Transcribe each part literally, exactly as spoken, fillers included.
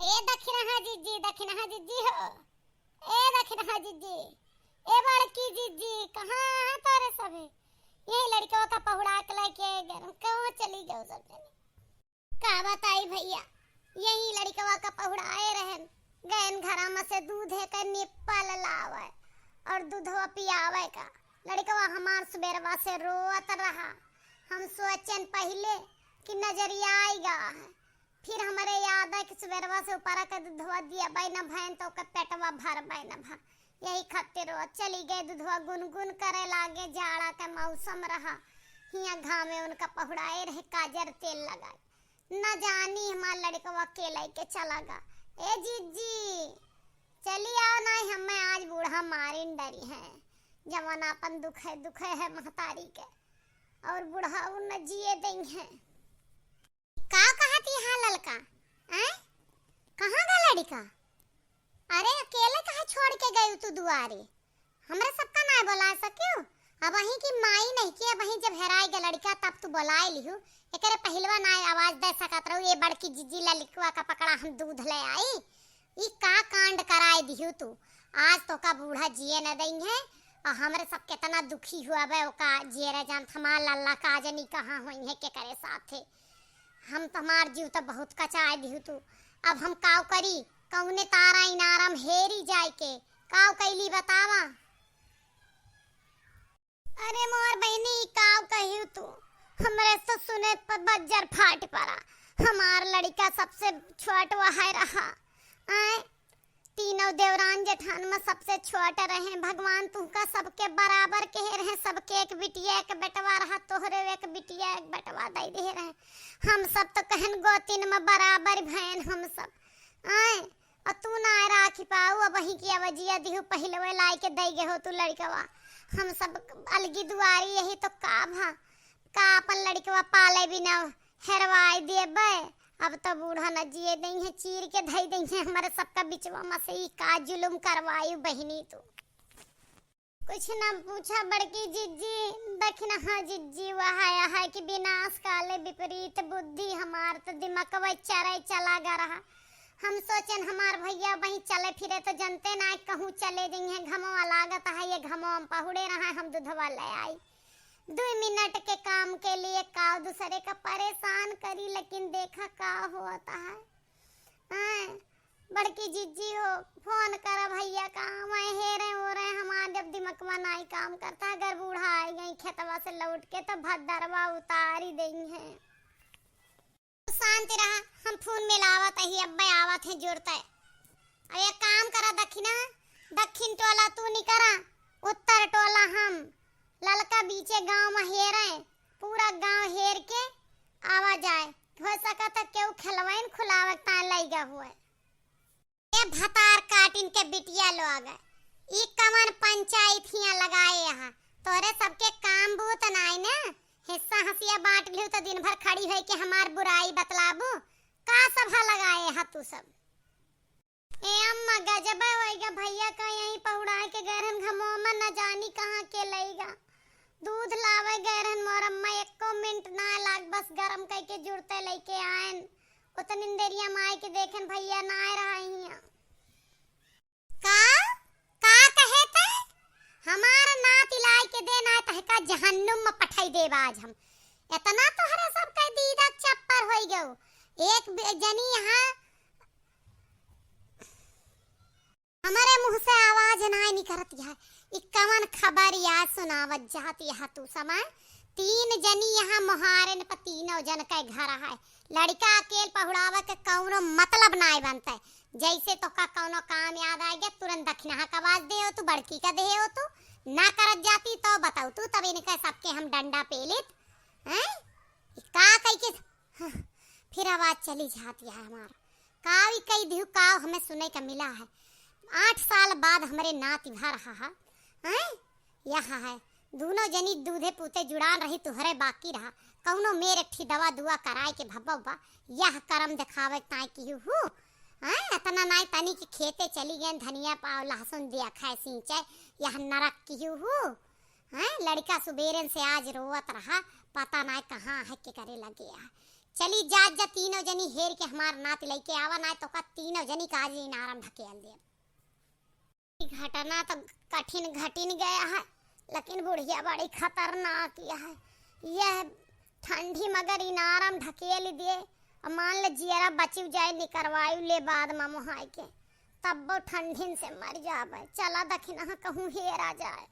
ए दखिनहा जिज्जी, दखिनहा जिज्जी हो। ए दखिनहा जिज्जी, ए बड़की जिज्जी, कहाँ है तोरे सभे? यही लड़िकवा का पहुड़ा के लेके गए, कहवा चली गयो सब जने? का बताई भइया, यही लड़िकवा का पहुड़ाए रहन, गयन घरा में से दूधे का निप्पल लावे और दूधवा पियावे का। लड़िकवा हमार सुबेरवा से रोवत रहा। हम सोचन पहिले कि नजरिया आई गा है, फिर हमरे याद है कि सुबेरवा से ऊपरा के दूधवा दियाबे न भयन तो ओकर पेटवा भरबे न भा। यही खातिर वो चली गए, दूधवा गुनगुन करे लागे। जाड़ा के मौसम रहा, हियाँ घामे उनका पहुड़ाए रहे, काजर तेल लगाए। न जानी हमार लड़िकवा के लेके चला गा। ए जिज्जी, चली आओ ना, हमें आज बूढ़ा मारिन डरी है, जवन आपन दुखे दुखे है महतारी के, और बुढ़ाऊ न जिए देइहैं। का कहत यहाँ ललका? आय? कहाँ गा लड़िका? अरे, अकेले काहे छोड़ के गयू तू दुआरे? हमरे सबका नाय बोला सकेउ? अबहीं की माई नहीं की, अबहीं जब हेराय गा लड़िका तब तू बोलाए लिहू। एकरे पहिलवा नाय आवाज दे सकत रहू, ए बड़की जिज्जी ललकवा का पकड़ा हम दूध ले आई। ई का कांड कराए दिहू तू? आज तोका बूढ़ा जिए न देइहैं, और हमरे सब केतना दुखी हुआ बे ओका जियरे जानत हमार लल्ला का जनी कहाँ होइहैं केकरे साथे। हम तो हमार जीव तो बहुत कचाए दिहू तू। अब हम काव करी, कौने तारा इनारम हेरी जाए के, काव कैली बतावा? अरे मोर बहिनी, ई काव कहियो तू? हमरे तो सुने प बज्जर फाट पड़ा। हमार लड़िका सबसे छोट वह रहा। आय, तीनों देवरान जेठान में सबसे छोट रहे। भगवान तुमका सबके बराबर कहे रहे, सबके एक बिटिया एक बेटवा रहा, तोहरे एक बिटिया एक बेटवा दे दे रहे। हम सब तो कहन गोतिन में बराबर भयन हम सब। आय, अ तू ना राखी पाऊ, अबहीं की अवजिया दिहू, पहिलवे लाइके दई गे हो तू लड़िकवा। हम सब अलगी दुआरी यही तो का भा, का अपन लड़िकवा पाले बिना हेरवाई देबे। अब तो बूढ़ा न जिए देइहैं, चीर के धई देइहैं हमरे सबका बिचवा में से। ई का जुलुम करवायू बहिनी तू। कुछ न पूछा बड़की जिज्जी, दखिनहा जिज्जी, वह है कि विनाश काले विपरीत बुद्धि, हमार त दिमकवा चरै चला गा रहा। हम सोचन हमार भइया वहीं चले फिरे तो जनते ना कहूँ चले जइहैं, घमवा लागत है, ये घमवा में पहुड़े रहा, हम दूधवा ले आई। दुइ मिनट के काम के लिए काव दूसरे का परेशान करी, लेकिन देखा का होत है। हैं, बड़की जिज्जी हो, फोन करा भइया का, मैं हेरे ओरे हमार जब दिमकवा नाई काम करता, अगर बूढ़ा आई गई खेतवा से लौट के तो भद्दरवा उतारी देइहैं। शांति रहा, हम फोन मिलावत ही, अब्बे आवत है जुरते। अब एक काम करा दखिना, दखिन टोला तू निकरा, उत्तर टोला हम, ललका बीचे गाँव में हेरे, पूरा गाँव हेर के आवा जाए। हो सकत है केहू खेलवैन खुलावे तान लइगा हुए। ए भतार काटिन के बिटिया लोग, ई कवन पंचायत हियां लगाए हा? तोरे सबके काम बूत नाई न, हिस्सा हंसिया बांट लिहू तो दिन भर खड़ी होई के हमार बुराई बतलाबू। का सभा लगाए हा तू सब? ए अम्मा, गजबे होइगा, भइया का यहीं पहुड़ाए के गए रहन घमवा में, न जानी कहाँ के लइगा। दूध लावे गए रहन मोर अम्मा, एको मिनट ना लाग, बस गरम कइके जुरते लइके आयन। उतनी देरिया में आए के देखेन भइया ना आए रहा हियां। का? का कहे ते? हमार नाती लाए के दे ना तहका जहन्नुम में पठाई देब आज हम। इतना तोहरे सब के दीदा चप्पर होई गयो। एक बे-, जनी यहाँ हमरे मुंह से आवाज नाय निकरत है। ई कवन खबर या सुनावत जात यह तू समय? तीन जनी यहाँ मोहारे न प तीनों जन के घर है। लड़िका अकेल पहुड़ावे के कौनो मतलब नाय बनते। जैसे तोका कौनो काम याद आ गया, तुरंत दखिनहा का आवाज दे हो तू, बड़की का दे हो तू, ना करत जाती तो बताऊ तू, तब इनके सबके हम डंडा पेलित। हैं? ई का कही के हाँ, फिर आवाज चली जाती है हमार। काव ई कही दिहू, काव हमें सुने का मिला है। आठ साल बाद हमरे नाती भा रहा है। हैं? यह है, दोनों जनी दूधे पूते जुड़ान रही, तुहरे बाकी रहा। कौनो मेर एक ठी दवा दुआ कराए के भब्बा उब्बा, यह करम देखावे ताय की हूँ। हैं? इतना नाई तनी के खेते चली गए, धनिया पाव लहसुन दिया खाए सींचे, यह नरक की हूँ। हैं? लड़िका सुबेरन से आज रोवत रहा, पता नाई कहाँ है के करे लगे है। चली जात जा तीनों जनी हेर के हमार नाती लइके आवा, नाहीं तो का तीनों जनी का आज इनारम ढकेल देब। ई घटना तो कठिन घटिन गया है, लेकिन बुढ़िया बड़ी खतरनाक है। यह ठंडी मगर इनारम ढकेल दे, और मान ले जियरा बचिव जाए, निकरवायु ले बाद में मुहाई के, तब वो ठंडिन से मर जाबे। चला दखिनहा कहूँ हेरा जाए।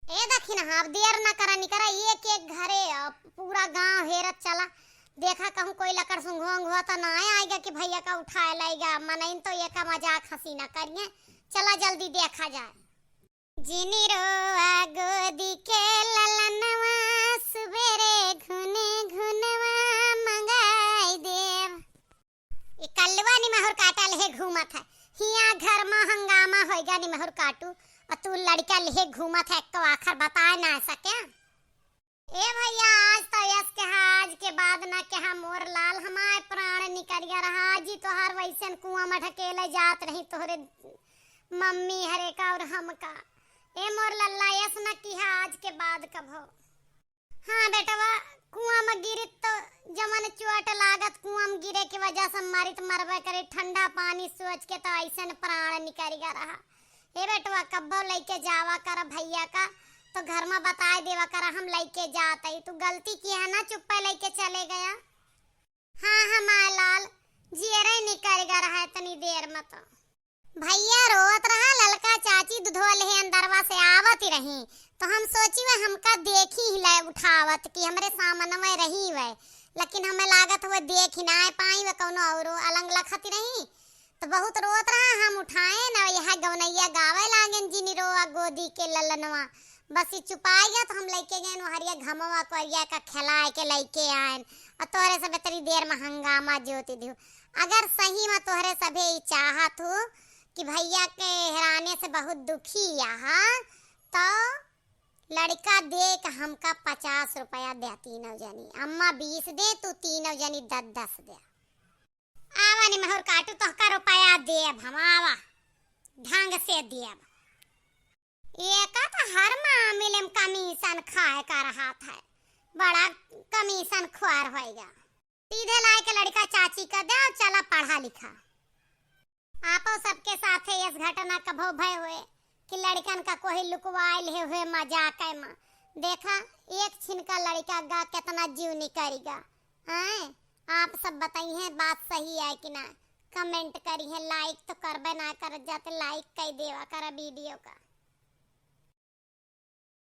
ए दखिनहा, अब देर न करा, निकरा एक एक घरे, अ, पूरा गांव हेरत चला। देखा कहूँ कोई लकड़ सुंघुआ उंघुआ तो ना आएगा कि भैया का उठाए लाएगा। मनइन तो एका मजाक हंसी न करिए। चला जल्दी देखा जाए। जिनी रोआ गोदी के ललनवा, सुबेरे घुने घुनवा मंगाई देव। ई कल्लुआ निमहुर काटा लेहे घूमत है। हियाँ घर में हंगामा होइगा निमहुर काटू, और तू लड़का लेहे घूमत है, एको आखर बताए ना सके। ए भैया, आज तो यस के हा, आज के बाद ना के हा मोर लाल, हमार प्राण निकरिया रहा। आज ही तोहार वैसन कुआं में ढकेले जात रही तोहरे मम्मी हरे का और हमका। ए मोर लल्ला, यस न किहा आज के बाद कभो। हाँ बेटवा, कुआं में गिरित तो जवन चोट लागत, कुआं में गिरे के वजह से मरित मरबे करे, ठंडा पानी सोच के तो ऐसन प्राण निकरिया रहा। हे बेटवा, कब्बो लइके जावा कर भैया का, तो घर में बताए देवा कर, हम लइके जात हई। तू गलती किहा ना, चुप्पे लइके चले गया। हाँ, हमार लाल, जियरे निकरिया रहा इतनी देर में तो। भैया रोवत रहा, ललका चाची दुधवा लेहे अंदरवा से आवत ही रही, तो हम सोची वे हमका देखी ही ले उठावत कि हमरे सामनवे रही वे, लेकिन हमें लागत हुए देखी ना पाई वे, कौनो औरो अलंग लखत ही रही। तो बहुत रोवत रहा, हम उठाए ना, यह गवनैया गावे लागेन, जिनी रोआ गोदी के ललनवा। बस ई चुपाई गया तो हम लइके गए वहरिया घमवा कोरिया का खेलाए के लइके आएन, और तोहरे सब इतनी देर में हंगामा जोती दिहु। अगर सही में तोहरे सभे ई चाहत हो कि भैया के हेराने से बहुत दुखी यहाँ, तो लड़का दे के हमका पचास रुपया दे तीनों जनी, अम्मा बीस दे, तू तीनों जनी दस दस दे। आवा निमहुर काटू, तोहका रुपया देब हम, आवा, ढंग से देब। एका तो हर मामिले में कमीशन खाए का रहत है, बड़ा कमीशन खुआर होइगा। सीधे लाए के लड़का चाची का दे, चला पढ़ा लिखा। आपो सबके साथे यस घटना कभो भय हुए कि लड़कन का कोई लुकवाए ले हुए मजाक में। देखा, एक छिन का लड़का गा कितना जीव निकरिगा। आए, आप सब बताइए बात सही है कि ना, comment करिए, like तो करबे ना कर जाते, like कर देवा कर video का।